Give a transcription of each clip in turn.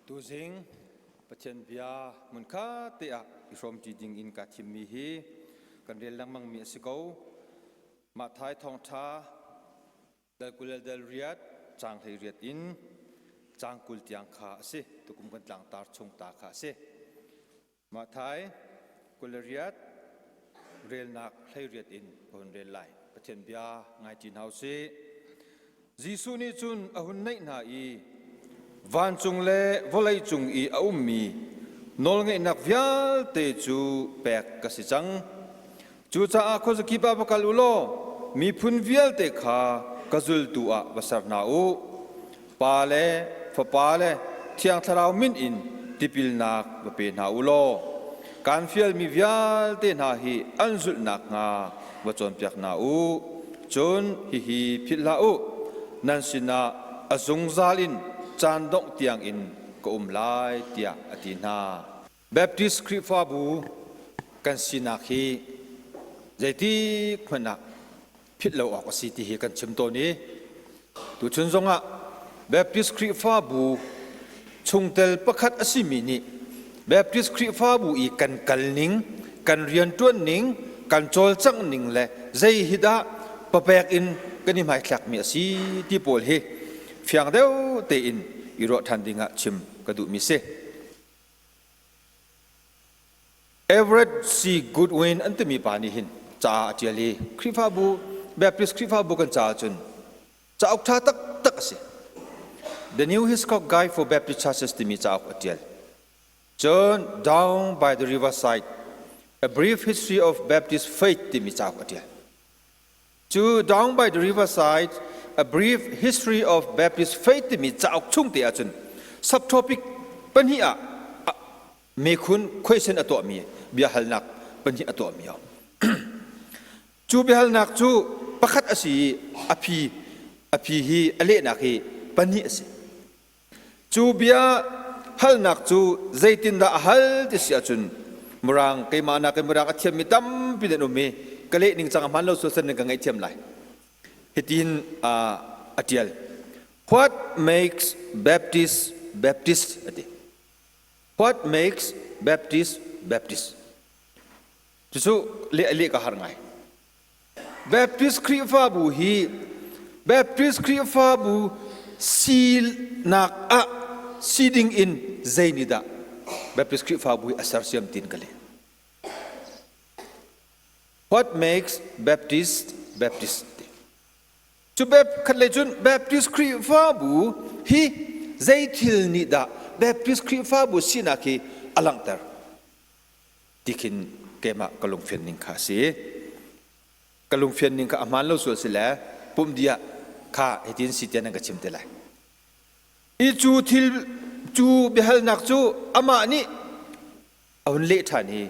Tuzing Pathian bia hmunkhat te ah i hrawmṭi ding in kaa thimmi hi kan rel lengmangmi a si ko. Matthai thawngṭha dal 20 le dal riat caang 18 in caang 20 tiang kha a si. Tukum kan tlangtar chung ta kha a si. Matthai 28 relnak 18 in ka hun rel lai. Pathian bia ngai ṭi hna u sih. Jesuh nih cun a hun naih hna i vancung le vawlei cung i a ummi nawlngeihnak vialte cu pek ka si cang. Cucaah khuazakip ah va kal u law miphun vialte kha ka zultu ah va ser hna u. Pa le Fapa le Thiang Thlarau min in tipilnak va pe hna u law kaan fialmi vialte hna hi an zulh nakhnga va cawnpiak hna u. Cun hihi philh hlah u, nan sinah a zungzal in caan dongh tiangin ka um lai, tiah a ti hna. Baptist Khrihfabu kan sinak hi zeitik hmanh ah philh lo awk a si ti hi kan chim tawn i tuchun zongah Baptist Khrihfabu chungtel pakhat a simi nih Baptist Khrihfabu i kan kal ning, kan rianṭuan ning, kan cawlcangh ning le zei hi dah papek in kan i hmaithlakmi a si ti pawl hi fiang deuh tein i ruah ṭhan dingah chim ka duhmi si. Everett C. Goodwin an timi pa nih hin ca a ṭial i Khrihfabu Baptist Khrihfabu kan caah cun cauk ṭha taktak a si. The New Hitchcock Guide for Baptist Churches timi cauk a ṭial. Cun Down by the Riverside, A Brief History of Baptist Faith timi cauk a ṭial. Cu Down by the Riverside, A Brief History of Baptist Faith timi cauk chung te ahcun subtopic pahnih ah mekhun question a tuahmi biahalnak pahnih a tuahmi a um. Cu biahalnak cu pakhat a si i a phi a phi hi a lehnak hi pahnih a si. Cu bia halnak cu zeitindah a hal ti si ahcun Mirang keimah nakin Mirang a thiammi tampi nan um i ka leh ningcang a hmaan lo sual nan ka ngaihthiam lai. Hitin a ṭial. What makes Baptist Baptist a ti. What makes Baptist Baptist? Cucu leh leh ka har ngai. Baptist Khrihfabu hi Baptist Khrihfabu sinak ah si ding in zei nih dah Baptist Khrihfabu hi a sersiam tin ka leh. What makes Baptist Baptist? Cu khat lei cun Baptist Khrihfabu hi zei thil nih dah Baptist Khrihfabu sinak hi a langhter? Ti khin keimah ka lungfian ning kha a si. Ka lungfian ning kha a hmaan lo sual si le pumh dih ah kha hitin si tiah nan ka chim te lai. I cu thil cu biahalnak cu amah nih a hun leh ṭhan i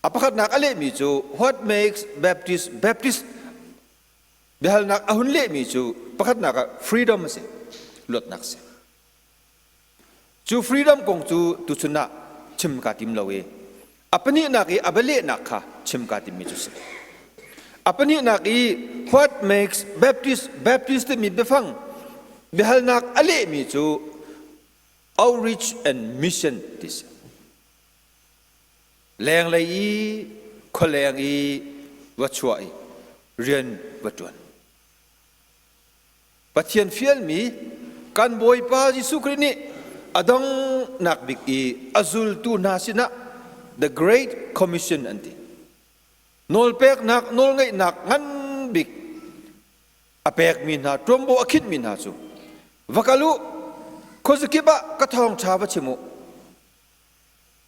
a pakhatnak a lehmi cu what makes Baptist Baptist biahalnak a hun lehmi cu pakhatnak ah freedom a si luatnak a si. Cu freedom kong cu tuchun ah chim kaa tim lo i a pahnihnak i a bialehnak kha chim kaa timmi cu si. A pahnihnak i what makes Baptist Baptist timi biafang biahalnak a lehmi cu outreach and mission ti si. Lenglei i khualeng i va chuah i rian va ṭuan. Pathian fialmi kan Bawipa Jesuh Khrih nih a donghnak bik i a zultu hna sinah The Great Commission an ti. Nawlpeknak nawlngeihnak ngan bik a pekmi hna ṭuanvo a khinhmi hna cu va kal u khuazakip ah ka thawngṭha va chim u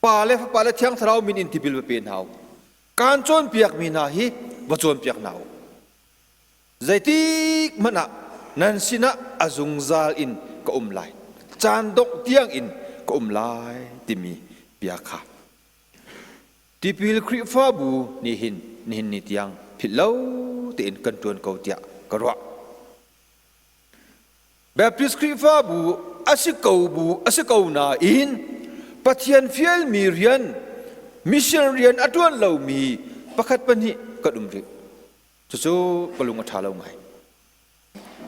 Pa le Fapa le Thiang Thlarau min in tipil va pe hna u kaan cawnpiakmi hna hi va cawnpiak hna u Zeitik hmanh ah nan sinah a zungzal in ka um lai, caan dongh tiang in ka um lai timi bia kha Tipil Khrihfabu nih hin nihin ni tiang philh lo tein kan ṭuan ko tiah ka ruah. Baptist Khrihfabu a si ko bu a si ko nain Pathian fialmi rian mission rian a ṭuan lomi pakhat pahnih kan um rih. Cucu ka lung a ṭha lo ngai.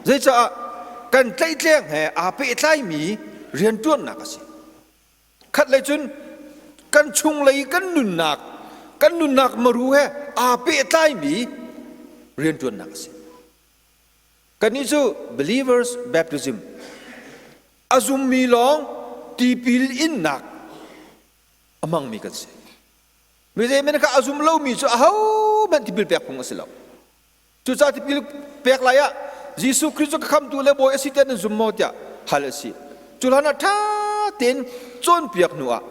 Zeicah kan tlaihtleng he aa pehtlaimi rianṭuannak a si. Khat lei cun kan chunglei kan nunnak kan nunnak maru he aa pehtlaimi rianṭuannak a si. Kannih cu believers baptism a zummi lawng tipil innak a hmangmi kan si. Mi zeimen kha a zum lomi cu ahohmanh tipil pek phung a si lo. Cucaah tipil pek lai ah Jesuh Khrih cu ka khamtu le Bawi a si tiah nan zum maw tiah hal a si. Cu hlan ah ṭha tein cawnpiak hnu ah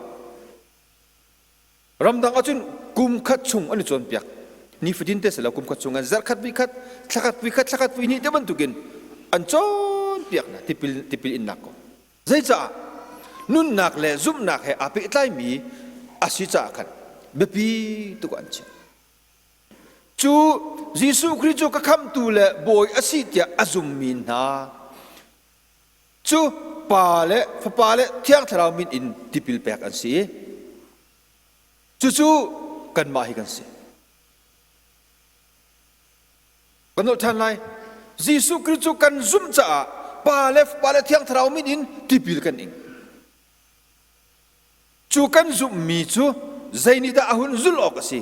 ramdang ahcun kum khat chung an i cawnpiak. Nifatin te si lo kum khat chung an zarh khat voi khat, thla khat voi khat, thla khat voi hnih te bantukin an cawnpiak hna tipil tipil innak kong. Zeicah nunnak le zumhnak he aa pehtlaimi a si caah khan biapi tuk ah an chim. Cu Jesuh Khrih cu ka khamhtu le Bawi a si tiah a zummi hna cu Pa le Fapa le Thiang Thlarau min in tipil pek an si. Cucu kanmah hi kan si. Kan nolh ṭhan lai. Jesuh Khrih cu kan zumh caah Pa le Fapa le Thiang Thlarau min in tipil kan ing. Cu kan zumhmi cu zeinihdah a hun zulh awk a si?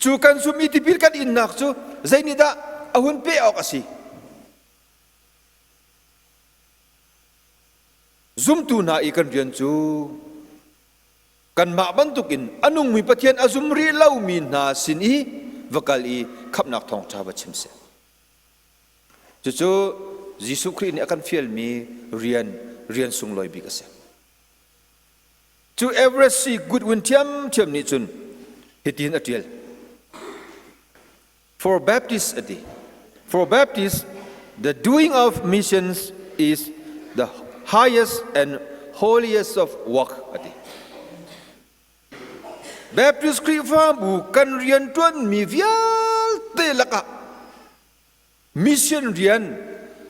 Cu kan zumh i tipil kan innak cu zeinihdah a hun peh awk a si? Zumtu hna i kan rian cu kanmah bantukin a nungmi Pathian a zum rih lomi hna sin i va kal i khamhnak thawngṭha va chim seh. Cucu Jesuh Khrih nih a kan fialmi rian rian sunglawi bik a si. Cu Everest C. Goodwin ṭhiamṭhiam nih cun hitin a ṭial. For Baptists a ti. For Baptists, the doing of missions is the highest and holiest of work a ti. Baptist Khrihfabu kan rianṭuanmi vialte lakah mission rian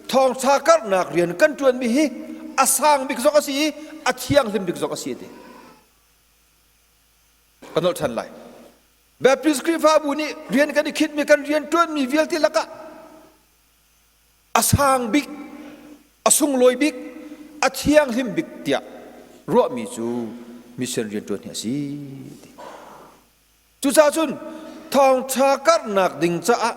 thawngṭha karhnak rian kan ṭuanmi hi a sang bik zong a si i a thianghlim bik zong a si ti. Ka nolh ṭhan lai. Baptist Khrihfabu nih rian kan i khinhmi kan rian ṭuanmi vialte lakah a sang bik, a sunglawi bik, a thianghlim bik tiah ruahmi cu mission rianṭuan hi a si. Cucaah cun thawngṭha karhnak ding caah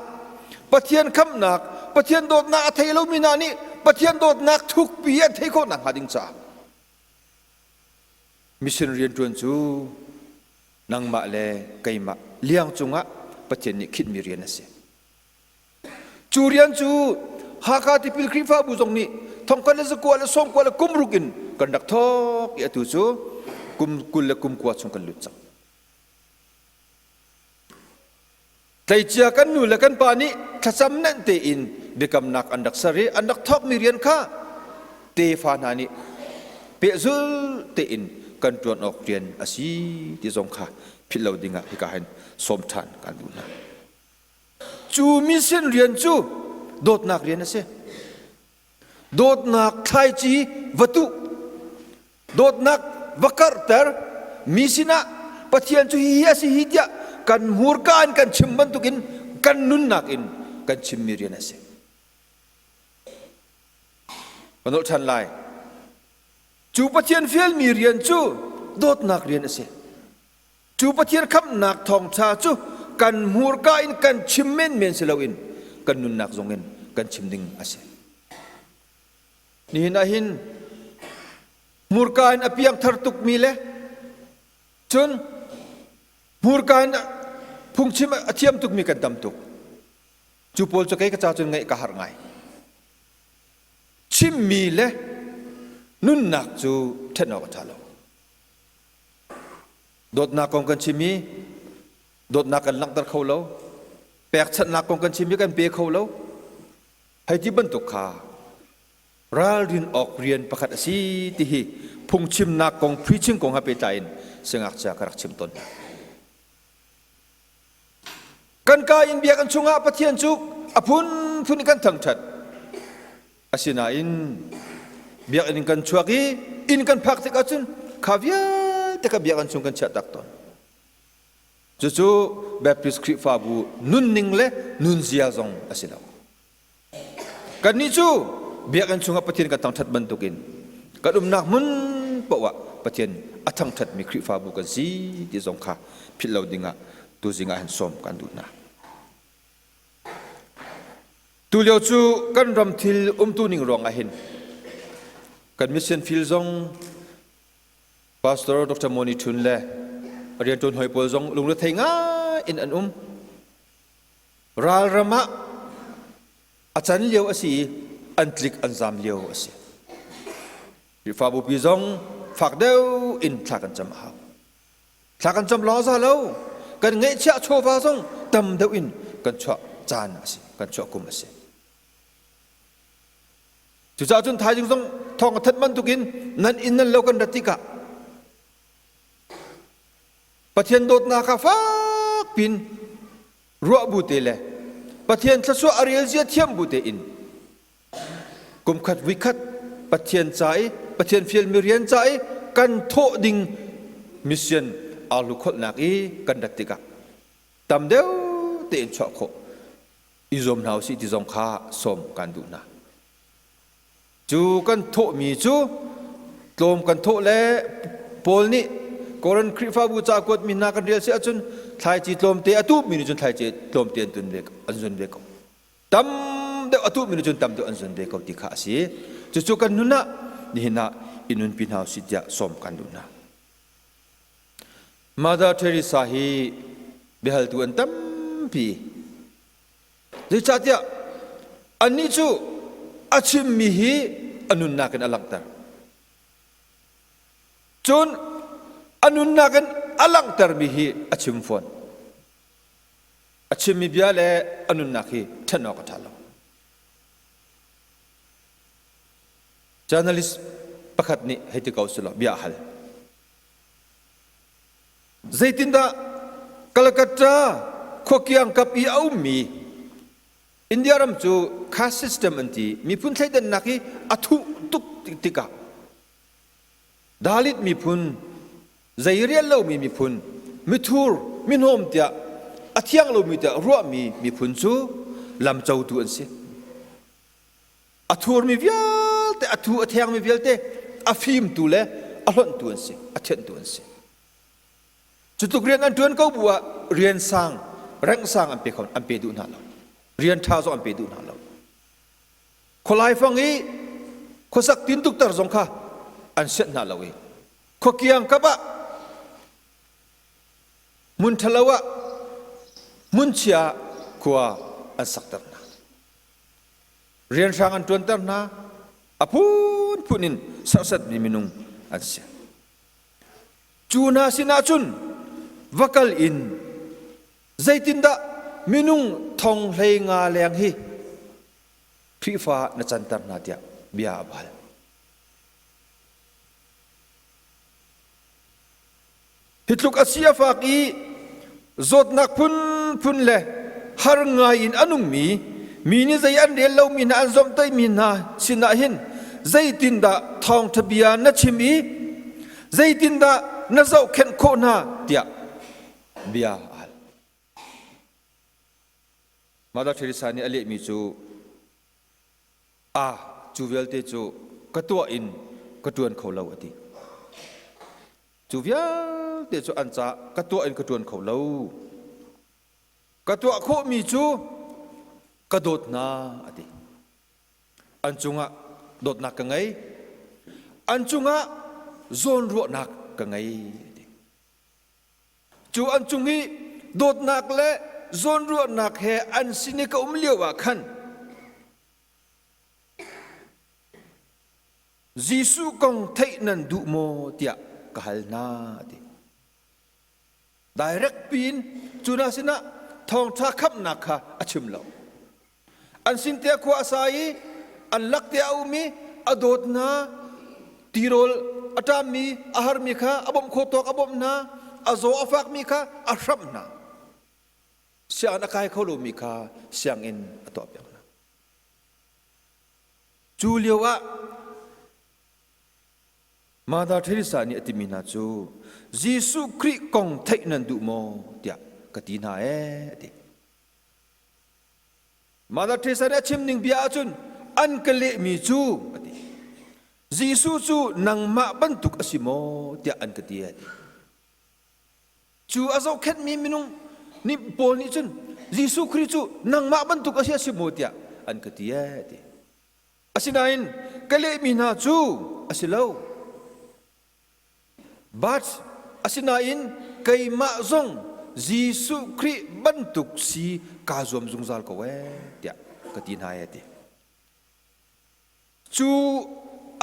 Pathian khamhnak, Pathian dawtnak a thei lomi hna nih Pathian dawtnak thukpi an theih khawh nakhnga ding caah mission rianṭuan cu nangmah le keimah liang cungah Pathian nih khinhmi rian a si. Cu rian cu Hakha Tipil Khrihfabu zong nih thongkhat le zakua le sawmkua le kum ruk in kan rak thawk i atu cu kum 20 le kum kua chung kan lut cang. Tleicia kan nu le kan pa nih thlacam nenh tein biakamnak an rak ser i an rak thawkmi rian kha tefa hna nih pehzul tein kan ṭuan awk rian a si ti zong kha philh lo dingah hika hin sawm ṭhan kan duh hna. Cu mission rian cu dawtnak rian a si. Dawtnak thlaici va tuh, dawtnak va karhter, mi sinah Pathian cu hihi a si hi tiah kan hmurka in kan chim bantukin kan nunnak in kan chimmi rian a si. Ka nolh ṭhan lai. Cu Pathian fialmi rian cu dawtnak rian a si. Cu Pathian khamhnak thawngṭha cu kan hmurka in kan chim menmen si loin kan nunnak zongin kan chim ding a si. Nihin ah hin hmurka in a piangthar tukmi le cun hmurka in phungchim a thiam tukmi kan tam tuk. Cu pawl cu kei ka ca cun ngaih ka harh ngai. Chimmi le nunnak cu ṭhen awk a ṭha lo. Dawtnak kong kan chim i dawtnak kan langhter kho lo. Pekchanhnak kong kan chim i kan pe kho lo. Hei ti bantuk kha ralrin awk rian pakhat a si ti hi phungchimnak kong preaching kong he pehtlai in siangngakchia ka rak chim tawn hna. Kan ka in biakinn chungah Pathian cu a phunphun in kan thangṭhat. Asinain biakinn in kan chuak i inn kan phak tikah cun kha vialte kha biakinn chung kan chiah tak tawn. Cucu Baptist Khrihfabu nunning le nunzia zong a si lo. Kannih cu biakinn chungah Pathian kan thangṭhat bantukin kan umnak hmun paoh ah Pathian a thangṭhatmi Khrihfabu kan si ti zong kha philh lo dingah tuzing ah hin sawm kan duh hna. Tulio cu kan ram thil umtu ning ruang ah hin kan mission field zong Pastor Dr. Moni Thun le rianṭuan hoi pawl zong lungrethei ngai in an um. Ralram ah a can lio a si i an tlik an zam lio a si. Khrihfabu pi zong fak deuh in thla kan cam a hau. Thla kan cam lawng za lo. Kan ngeihchiah chawva zong tam deuh in kan chuah caan a si, kan chuah kum a si. Cucaah cun thaizing zong thawng a thanh bantukin nan inn nan lo kan rat tikah Pathian dawtnak kha fak pin ruah bu te le Pathian thluachuah a rel zia thiam bu tein kumkhat vuikhat Pathian ca i Pathian fialmi rian ca i kan thawh ding mission arlu kholhnak i kan rat tikah tam deuh tein chuah khawh i zuam hna usih ti zong kha sawm kan duh hna. Cu kan thawhmi cu tlawm kan thawh le Paul nih Korin Khrihfabu ca kuatmi hna kan rel si ahcun thlaici tlawmte a tuhmi nih cun thlaici tlawmte an tun ve an zun ve ko. Tam deuh a tuhmi nih cun tam deuh an zun ve ko ti kha a si. Cucu kan nun ah nihin ah i nunpi hna usih tiah sawm kan duh hna. Mother Teresa hi biahaltu an tampi. Zeicahtiah annih cu a chimmi hi a nunnak in a langhter. Cun a nunnak in a langhtermi hi a chim fawn. A chimmi bia le a nunnak hi ṭhen awk a ṭha lo. Journalist pakhat nih hei ti ko selaw bia a hal. Zeitindah Calcutta khuakiang kap i a ummi India ram cu caste system an ti miphun thleidannak hi a thuh tuk tikah Dalit miphun zei rial lomi miphun mithur mihnawm tiah a thiang lomi tiah ruahmi miphun cu lamcotu an si. A thurmi vialte, a thu a thengmi vialte a fimtu le a hlonhtu an si, a thianhtu an si. Cu tluk rian an ṭuan ko bu ah rian sang, rank sang an pe kho, an pe duh hna lo. Rian ṭha zong an pe duh hna lo. Khualai fang i khuasak tintukter zong kha an sianh hna lo i khuakiang kap ah hmun ṭhalo ah hmunchia khua an sakter hna. Rianhrang an ṭuanter hna. A phunphun in serhsatmi minung an si. Cu hna sinah cun va kal in zeitindah minung thong 15 leng hi Khrihfa na canter hna tiah bia a hal. Hi tluk a si a fak i zawtnak phunphun le har ngai in a nungmi mi nih zei an rel lomi hna an zawmhtaihmi hna sinah hin zeitindah thawngṭha bia na chim i zeitindah na zohkhenh khawh hna tiah bia a hal. Mother Teresa nih a lehmi cu Ah, cu vialte cu ka tuah in ka ṭuan kho lo a ti. Cu vialte cu an caah ka tuah in ka ṭuan kho lo. Ka tuah khawhmi cu ka dawt hna a ti. An cungah dawtnak ka ngei. An cungah zawnruahnak ka ngei a ti. Cu an cung i dawtnak le zawnruahnak he an sin i ka um lio ah khan Jesuh kong theih nan duh maw tiah ka hal hna a ti. Direct piin cu hna sinah thawngṭha khamhnak kha a chim lo. An sin te khua a sa i an lak te a um i a dawt hna, tirawl a ṭammi a harmi kha a bawmh khawh tawk a bawmh hna, a zaw a fakmi kha a hramh hna. Sianginn a kai kho lomi kha sianginn a tuahpiak hna. Cu lio ah Mother Teresa nih a timi hna cu Jesuh Khrih kong theih nan duh maw tiah ka ti hna ee a ti. Mother Teresa nih a chim ning bia ahcun an ka lehmi cu a ti. Jesuh cu nangmah bantuk a si maw tiah an ka ti a ti. Cu a zohkhenhmi minung nih pawl nih cun Jesuh Khrih cu nangmah bantuk a si a si maw tiah an ka ti a ti. Asinain ka lehmi hna cu a si lo. But asinain keimah zong Jesuh Khrih bantuk si kaa zuam zungzal ko ee tiah ka ti hna ee ti. Cu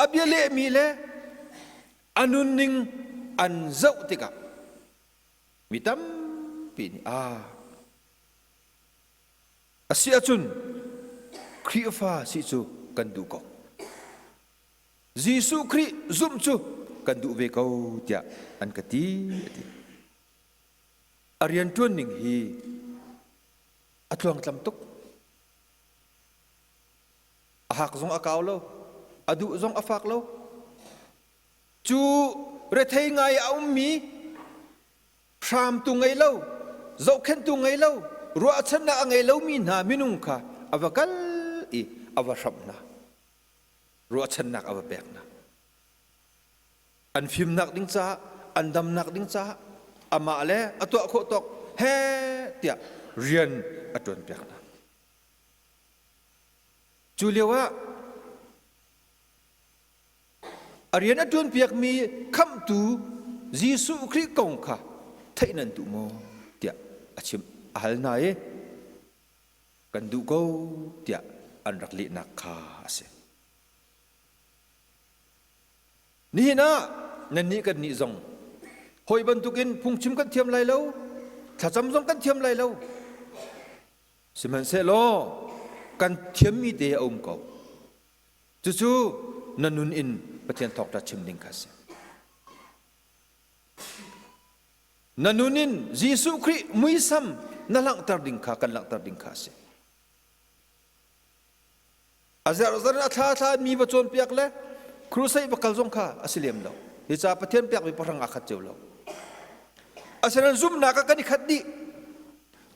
a bia lehmi le a nunning an zoh tikah mi tampi nih aa a si ahcun Khrihfa si cu kan duh ko. Jesuh Khrih zumh cu kan duh ve ko tiah an ka ti a ti. A rianṭuan ning hi a tluangtlam tuk. A hak zong a kau lo, a duh zong a fak lo. Cu rethei ngai a ummi hramtu ngei lo, zohkhenhtu ngei lo, ruahchannak a ngei lomi hna minung kha a va kal i a va hramh hna. Ruahchannak a va pek hna. An fimnak ding caah, an damnak ding caah amah le a tuah khawh tawk he tiah rian a ṭuan piak hna. Cu lio ah a rian a ṭuanpiakmi khamhtu Jesuh Khrih kong kha theih nan duh maw tiah a chimh a hal hna i kan duh ko tiah an rak lehnak kha a si. Nihin ah nannih kannih zong hawi bantukin phungchim kan thiam lai lo, thlacam zong kan thiam lai lo. Sihmanhsehlaw kan thiammi te a um ko. Cucu na nun in Pathian thawngṭha chim ding kha a si. Na nun in Jesuh Khrih muisam na langhter ding kha kan langhter ding kha a si. A zerzar in a thla thla mi va cawnpiak le crusade va kal zong kha a si lem lo. Hi ca Pathian pekmi pahrang aa khat cio lo. Asinain zumhnak ah kan i khat dih.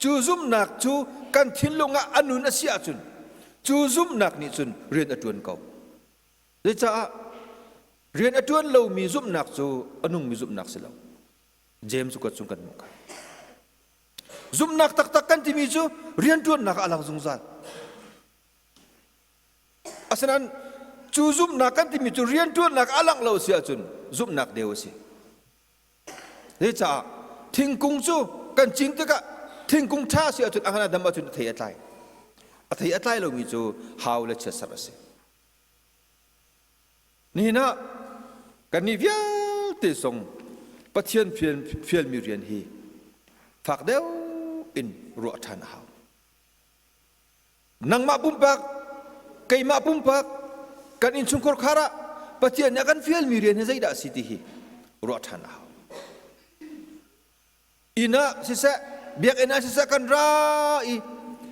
Cu zumhnak cu kan thinlung ah a nun a si ahcun cu zumhnak nih cun rian a ṭuan ko. Zeicah rian a ṭuan lomi zumhnak cu a nungmi zumhnak si lo. James cu cung kan hmuh kha. Zumhnak taktak kan timi cu rianṭuannak ah a lang zungzal. Asinain cu zumhnak kan timi cu rianṭuannak a langh lo si ahcun zumhnak deu a si. Zeicah thingkung cu kan cin tikah thingkung ṭha si ahcun a ngan a dam ahcun a thei a tlai. A thei a tlai lomi cu hau le chiatserh a si. Nihin ah kannih vialte zong Pathian fialmi rian hi fak deuh in ruah ṭhan a hau. Nangmah pumpak, keimah pumpak, kan innchungkhar khar ah Pathian nih a kan fialmi rian hi zeidah a si ti hi ruah ṭhan a hau. Inn ah siseh, biakinn ah siseh kan ra i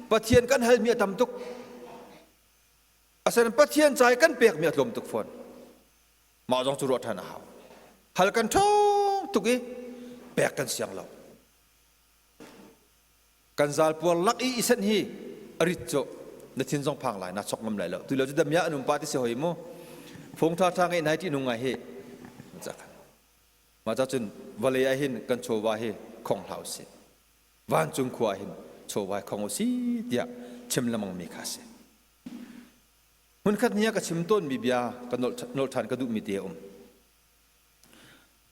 Pathian kan halmi a tam tuk. Asinain Pathian ca i kan pekmi a tlawm tuk fawn. Mah zong cu ruah ṭhan a hau. Hal kan ṭhawng tuk i pek kan siang lo. Kan zalpuar lak i i senh hi a rit cu na thin zong phang lai na chok ngam lai lo. Tu lo cu damya an um pa ti si hoi mu. Phung ṭha ṭha ngeih nai ṭih nung ngai hi. Mah ca cun vawlei ah hin kan chawva hi khong hlah usih. Vancung khua ah hin chawva hi khong usih tiah chim lengmang mi kha a si. Hmunkhat ni ah ka chim tawnmi bia ka nolh ṭhan ka duhmi te a um.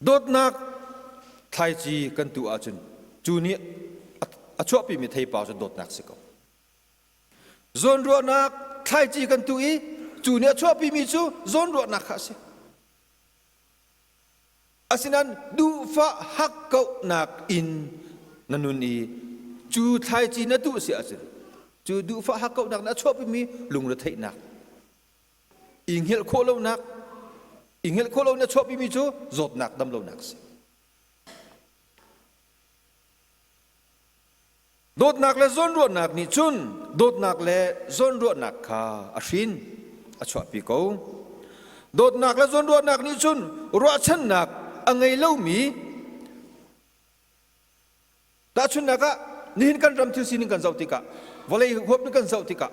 Dawtnak thlaici kan tuh ahcun cu nih a chuahpimi theipar cu dawtnak si ko. Zawnruahnak thlaici kan tuh i cu nih a chuahpimi cu zawnruahnak kha a si. Asinain duhfah hakkauhnak in na nun i cu thlaici na tuh si ahcun cu duhfah hakkauhnak na chuahpimi lungretheihnak i hngilh khawh lonak i hngilh khawh lo na chuahpimi cu zawtnak damlonak a si. Dawtnak le zawnruahnak nih cun dawtnak le zawnruahnak kha a hrin, a chuahpi ko. Dawtnak le zawnruahnak nih cun ruahchannak a ngei lomi tahchunhnak ah nihin kan ram thil sining kan zoh tikah vawlei huap in kan zoh tikah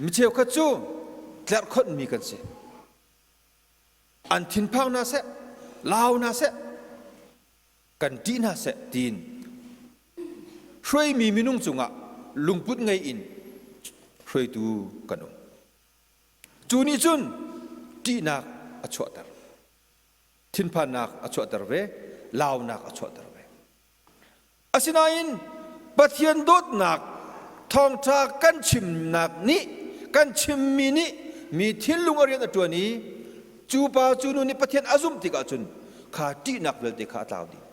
mi cheukhat cu tlerhkhonhmi kan si. An thinphang hna seh, lau hna seh, kan ṭih hna seh tiin hruaimi minung cungah lungput ngei in hruaitu kan um. Cu nih cun ṭihnak a chuahter. Thinphannak a chuahter ve, launak a chuahter ve. Asinain Pathian dawtnak thawngṭha kan chimnak nih kan chimmi nih mi thinlung a rian a ṭuan i cu pa cu nu nih Pathian a zumh tikah cun kha ṭihnak vialte kha a tlau dih.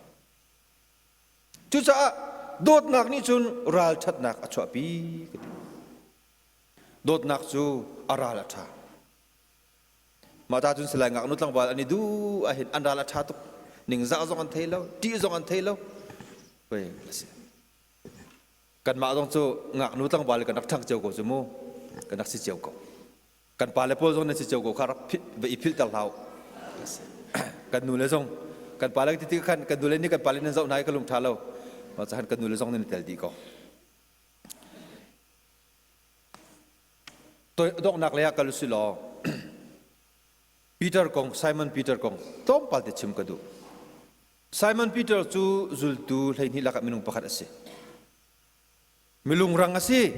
Cucaah dawtnak nih cun ralṭhatnak a chuahpi ka ti. Dawtnak cu a ral a ṭha. Mah ta cun salai ngaknu tlangval an i duh ahhin an ral a ṭha tuk. Ningzah zong an thei lo, ṭih zong an thei lo. Hoi a si. Kanmah zong cu ngaknu tlangval kan rak ṭhang cio ko cu mu. Kan rak si cio ko. Kan pale pawl zong nan si cio ko kha rak va i philhter hlah u. Kan nule zong kan pale ti tik khan kan nule nih kan pale nan zoh hna i ka lung ṭha lo. Mah cahan kan nule zong nan i tel dih ko. Donghnak lei ah kal usih law Peter kong Simon Peter kong tlawmpal te chim ka duh. Simon Peter cu zultu 12 lakah minung pakhat a si. Milungrang a si.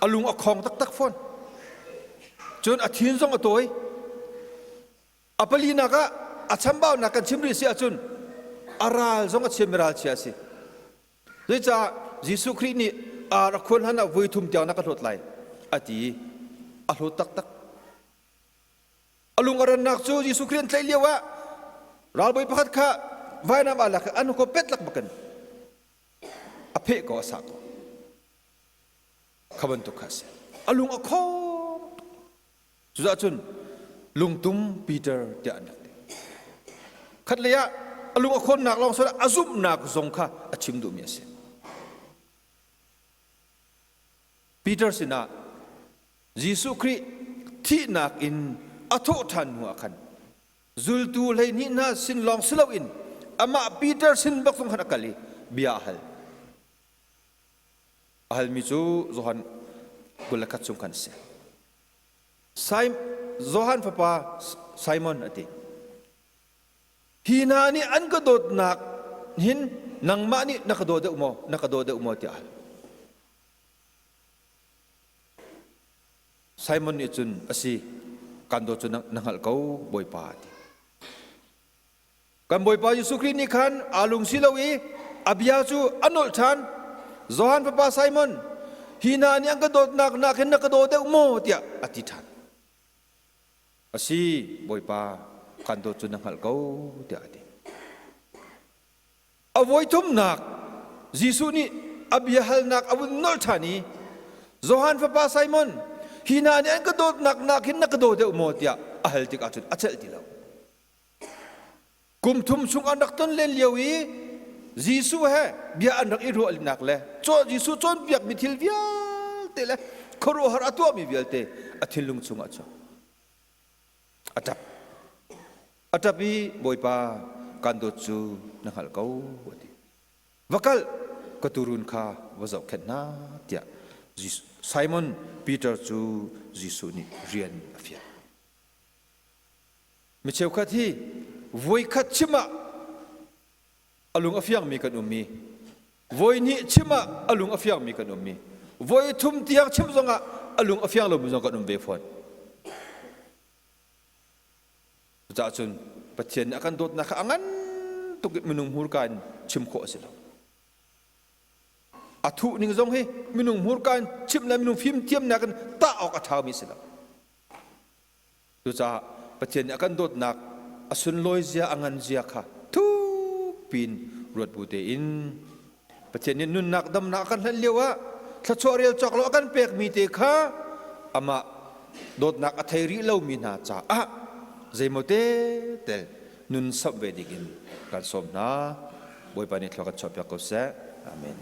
A lung a khong taktak fawn. Cun a thin zong a tawi. A palinak ah a chambaunak kan chim rih si ahcun a ral zong a chiami ralchia a si. Zeicah Jesuh Khrih nih ar a khuan hlan ah voi thum tiang na ka hlawt lai a ti. A hlawt taktak. A lung a rannak cu Jesuh Khrih an tlaih lio ah ralbawi pakhat kha vainam aa lak i an ko pet lak bakin a pheh ko a sah ko. Kha bantuk kha a si. A lung a khong tuk. Cucaah cun lungtum Peter tiah an rak ti. Khatlei ah a lung a khawnnak lawng sawh a zumhnak zong kha a chim duhmi a si. Peter sinah Jesuh Khrih thihnak in a thawh ṭhan hnu ah khan zultu 12 hna sin lawng si loin amah Peter sin bak zong khan a kal i bia a hal. A halmi cu Johan 21 chung khan a si. Johan fapa Simon a ti. Hi hna nih an ka dawtnak hin nangmah nih na ka daw deuh maw, na ka daw deuh maw tiah a hal. Simon nih cun a si, kan dawt cu na hngalh ko, Bawipa a ti. Kan Bawipa Jesuh Khrih nih khan aa lungsi lo i a bia cu a nolh ṭhan. Johan fapa Simon, hi hna nih an ka dawtnak nakin na ka daw deuh maw? tiah a ti ṭhan. A si, Bawipa, kan dawt cu na hngalh ko, tiah a ti. A voithumnak Jesuh nih a bia halnak a vun nolh ṭhan i Johan fapa Simon, hi hna nih an ka dawtnak nakin na ka daw deuh maw? tiah a hal tikah cun a celh ti lo. Kum thum chung an rak ton len lio i Jesuh he bia an rak i ruahnak le Jesuh cawnpiakmi thil vialte le khuaruahhar a tuahmi vialte a thinlung chungah cu a ṭap. A ṭap i Bawipa kan dawt cu na hngalh ko a ti. Va kal ka tuurun kha va zohkhenh hna tiah Simon Peter cu Jesuh nih rian a fial. Mi cheukhat hi voikhat chim ah a lung a fiangmi kan um i voihnih chim ah a lung a fiangmi kan um i voithum tiang chim zongah a lung a fiang lomi zong kan um ve fawn. Cucaah cun Pathian nih a kan dawtnak kha a ngan tuk in minung hmurka in chim khawh a si lo. A thuh ning zong hi minung hmurka in chimh le minung fimthiamnak in tah awk a ṭhami a si lo. Cucaah Pathian nih a kan dawtnak a sunlawi zia a ngan zia kha thukpi in ruat bu tein Pathian nih nunnak damnak a kan hlanh lio ah thluachuah rel cawk lo a kan pekmi te kha amah dawtnak a thei rih lomi hna caah zeimaw te tel nun samh ve ding in kan sawm hna. Bawipa nih thlua kan chuahpiak ko seh. Amen.